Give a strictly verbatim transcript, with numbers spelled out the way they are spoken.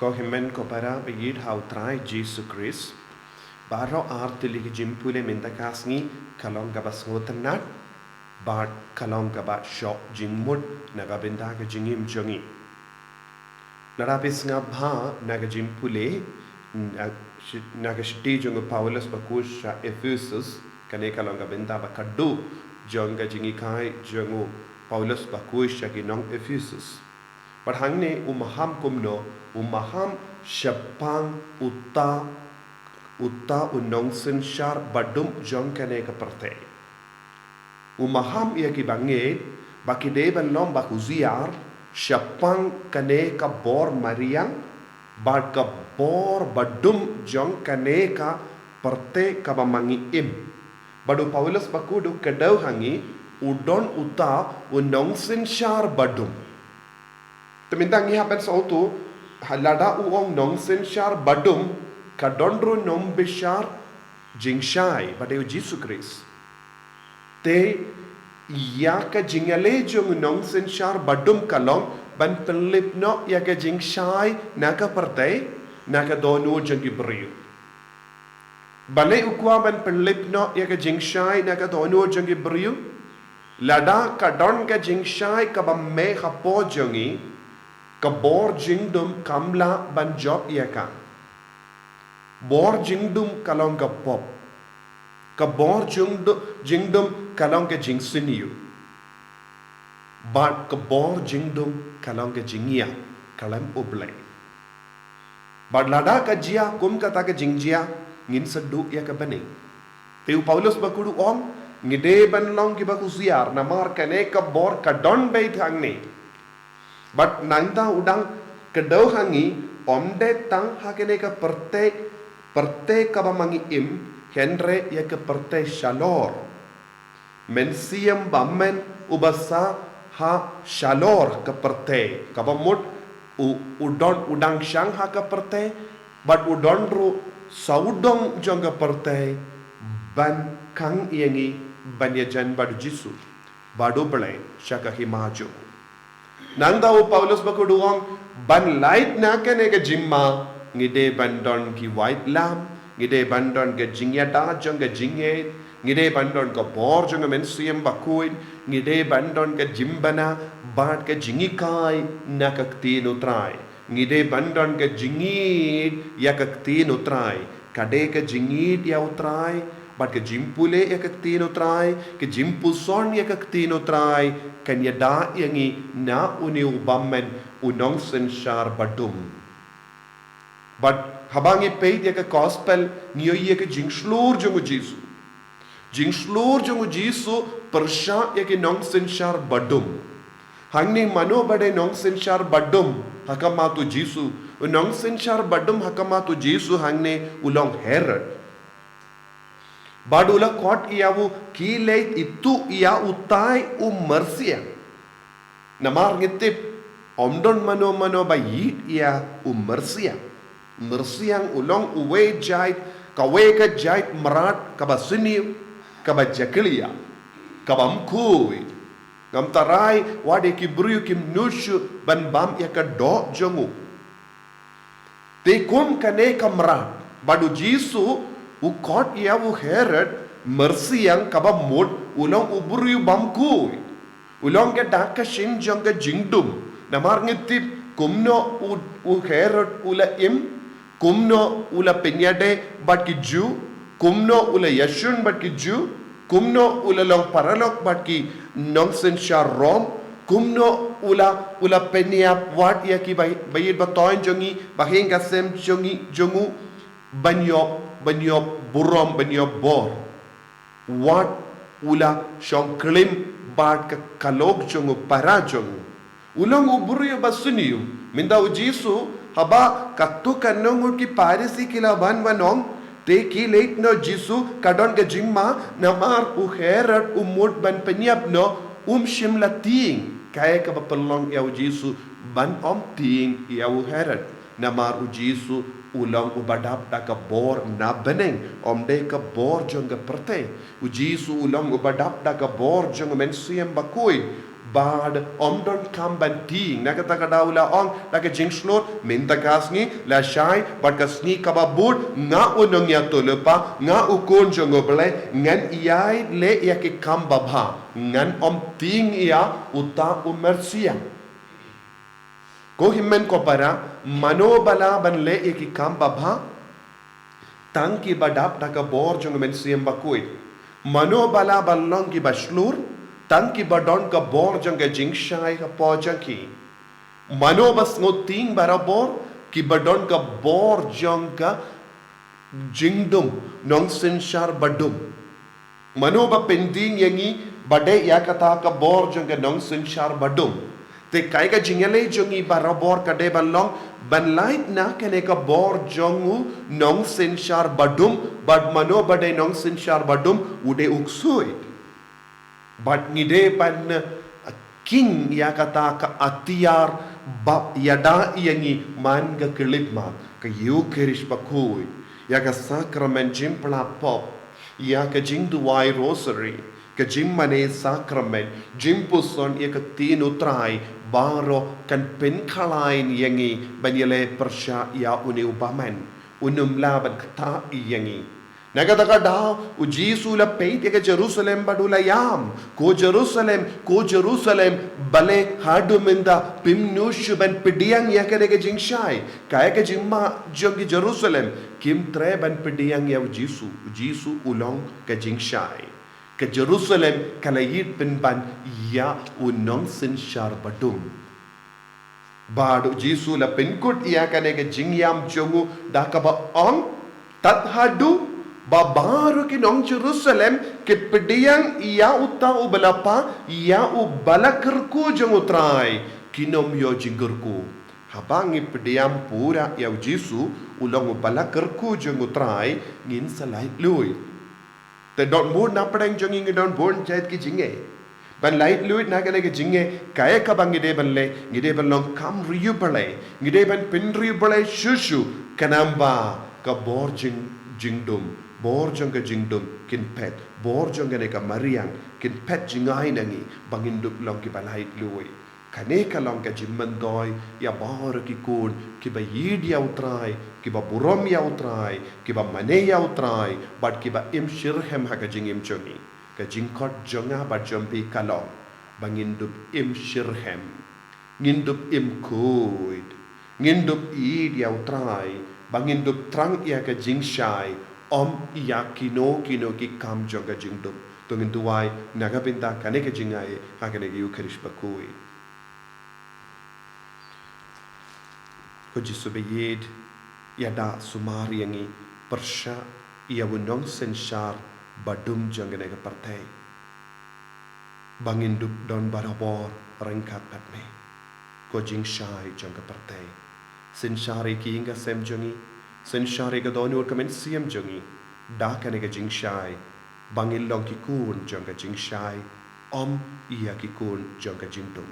Ko hynmen ko para ba ïeit ha u Trai Jisu Khrist, baroh ar tylli ki jingpule mynta ka sngi ka long kaba sngewtynnat bad ka long kaba shoh jingmut na ka bynta ka jingim jong ngi. Lada phi sngap bha na ka jingpule, na, na ka shithi jong u Paulus bakhuid sha Ephesus, kane ka long ka bynta ba khatduh jong ka jinghikai jong u Paulus bakhuid sha ki nong Ephesus. Bad hangne u maham kumno, u maham shaphang uta, uta u nongsynshar badum jong kane ka pyrthei. U maham ïa ki bangeit ba ki dei ban long bakhuid shaphang kane ka bor mariang bad ka bor badum jong kane ka pyrthei kaba ma ngi im. Bad u Paulus bakhuid u kdew ha ngi, u don uta u nongsynshar badum. Te mynta ngi hap ban sngewthuh, ha lada u ong nongsynshar badum, ka don ruh nongbishar jingshai, ba dei u Jisu Khrist. Te ïa ka jingïaleh jong u nongsynshar badum ka long ban pynlip noh ïa ka jingshai na ka pyrthei, na ka dohnud jong ki briew. Balei u kwah ban pynlip noh ïa ka jingshai na ka dohnud jong ki briew? Lada ka don ka jingshai kaba mih hapoh jong ngi, ka bor jingdum kam lah ban jop ïa ka. Bor jingdum ka long ka pop. Ka bor jingdu-, jingdum ka long ka jingsniew. Bad ka bor jingdum ka long ka jingïap, ka long U Blei. Bad lada ka jia kum kata ka jingjia, ngin sa duh ïa ka bneng. Te u Paulus bakhuid u ong, ngi dei ban long kiba husiar, namar kane ka bor ka don beit hangne. Bad nangta u dang kdew ha ngi, ym dei tang ha kane ka pyrthei, pyrthei kaba ma ngi im, hynrei ïa ka pyrthei shalor. Mynsiem Bymman uba sah ha shalor ka pyrthei, kaba mut u, u don, u dang shong ha ka pyrthei, bad u don ruh sawdong jong ka pyrthei, ban khang ïa ngi ban ïajan bad u Jisu, bad U Blei sha ka hima jong u. Nangta u Paulus bakhuid u ong, ban lait na kane ka jingma, ngi dei ban don ki waitlam, ngi dei ban don ka jingïada jong ka jingngeit, ngi dei ban don ka bor jong ka Mynsiem Bakhuid, ngi dei ban don ka jingbna bad ka jinghikai na ka ktien U Trai. Ngi dei ban don ka jingïeit ïa ka ktien U Trai. Ka dei ka jingïeit ïa U Trai, bad ka jingpule ïa ka ktien U Trai, ka jingpuson ïa ka ktien U Trai, kan ïada ïa ngi na une u bymman, u nongsynshar badum. Bad haba ngi peit ïa ka gospel, ngi ïohi ïa ka jingshlur jong u Jisu. Jingshlur jong u Jisu pyrshah ïa ki nongsynshar badum. Hangne mano ba dei nongsynshar badum ha khmat u Jisu? U nongsynshar badum ha khmat u Jisu hangne u long Herod. Bad u la khot ïa u, khie leit ïathuh ïa utai u myrsiang. Namar ngi tip, ym don mano mano ba ïeit ïa u myrsiang. Myrsiang u long uwei jait, kawei ka jait mrad kaba sniew, kaba jakhlia, kaba ym khuid. Ngam tharai wat ïa ki briew kim nud shuh ban bam ïa ka doh jong u. Te kum kane ka mrad, bad u Jisu u khot ïa u Herod myrsiang, kaba mut u long u briew bymkhuid. U long ka dak ka shin jong ka jingdum. Namar ngi tip kumno u, u Herod u la im, kumno u la pynïadei bad ki Jiw, kumno u la ïashun bad ki Jiw, kumno u la long paralok bad ki nongsynshar Rom, kumno u la, u la pynïap wat ïa ki ba, ba ïeit ba thoiñ jong ngi, ba hiar ka sem jong ngi, jong u, ban ïoh, ban ïoh burom, ban ïoh bor. Wat u la shong klim bad ka khlok jong u, para jong u. U long u briew ba sniew. Mynta u Jisu, haba katto katne ngut ki Pharisi ki la wan ban ong, te khie leit noh Jisu, ka don ka jingma, namar u Herod u mut ban pynïap noh, um shym la tieng kaei kaba pynlong ïa u Jisu ban ym tieng ïa u Herod. Namar u Jisu u long uba dap da ka bor na bneng, ym dei ka bor jong ka pyrthei. U Jisu u long uba dap da ka bor jong u Mynsiem Bakhuid. Bad ym don kam ban tieng, na kata ka daw u la ong da ka jingshlur, mynta ka sngi la shai bad ka sngi kaba bud, nga u nongïathuhlypa, nga u khun jong U Blei, ngan ïai leh ïa ki kam babha, ngan ym tieng ïa uta u myrsiang. Ko hynmen ko para, mano ba lah ban leh ïa ki kam babha? Tang kiba dap da ka bor jong U Mynsiem Bakhuid. Mano ba lah ban long kiba shlur? Tang kiba don ka bor jong ka jingshai hapoh jong ki. Mano ba sngewtieng barabor? Kiba don ka bor jong ka jingdum, nongsynshar badum. Mano ba pyndieng ïa ngi ba dei ïa kata ka bor jong ka nongsynshar badum? Te kaei ka jingïaleh jong ngi barabor ka dei ban long, ban lait na kane ka bor jong u nongsynshar badum, bad mano ba dei nongsynshar badum, u dei u ksuid. Bad ngi dei ban, eh, king ïa kata ka atiar ba ïada ïa ngi man ka khyllipmat, ka Ïukharist Bakhuid, ïa ka sakramen jingpyllait pop, ïa ka jingduwai Rosary, ka jingmane sakramen, jingpuson ïa ka ktien U Trai, baroh kan pynkhlaiñ ïa ngi ban ïaleh pyrshah ïa une u bymman, un ym lah ban ktah ïa ngi. Na kata ka daw, U Jisu u la peit ïa ka Jerusalem bad u la ïam. Ko Jerusalem, ko Jerusalem, balei haduh mynta phim nud shuh ban pdiang ïa kane ka jingshai? Kaei ka jingma jong ki Jerusalem? Kim treh ban pdiang ïa U Jisu. U Jisu u long ka jingshai. Ka Jerusalem ka la ïeit pynban ïa u nongsynshar badum. Bad U Jisu u la pynkut ïa kane ka jingïam jong u da kaba ong, tad haduh ba baroh ki nong Jerusalem ki pdiang ïa uta uba la pha, ïa uba la kyrkhu jong U Trai, kin ym ïoh jingkyrkhu. Haba ngi pdiang pura ïa U Jisu, u long uba la kyrkhu jong U Trai, ngin sa laitluid. Te don bun na pdeng jong ngi, ngi don bun jait ki jingeh. Ban laitluid na kane ka jingeh, kaei kaba ngi dei ban leh? Ngi dei ban long kam riewblei, ngi dei ban pynriewblei shuh shuh, khnang ba ka bor jing, jingdum, bor jong ka jingdum kin phet, bor jong kane ka mariang kin phet jngai na ngi, ba ngin dup long kiba laitluid. Kane ka long ka jingmyntoi ïa baroh ki khun kiba ïeit ïa U Trai, kiba burom ïa U Trai, kiba mane ïa U Trai, bad kiba im shitrhem ha ka jingim jong ngi. Ka jingkhot jong nga bad jong phi ka long ba ngin dup im shitrhem, ngin dup im khuid, ngin dup ïeit ïa U Trai, ba ngin dup thrang ïa ka jingshai, ym ïa kino kino ki kam jong ka jingdum. To ngin duwai na ka bynta kane ka jingaiei ha kane ka Ïukharist Bakhuid. Ko Jisu ba ïeit, ïada sumar ïa ngi pyrshah ïa u nongsynshar badum jong kane ka pyrthei, ba ngin dup don barabor ryngkat bad me, ko jingshai jong ka pyrthei. Synshar ïa ki ïing ki sem jong ngi, synshar ïa ka dohnud ka mynsiem jong ngi da kane ka jingshai, ba ngin long ki khun jong ka jingshai, ym ïa ki khun jong ka jingdum.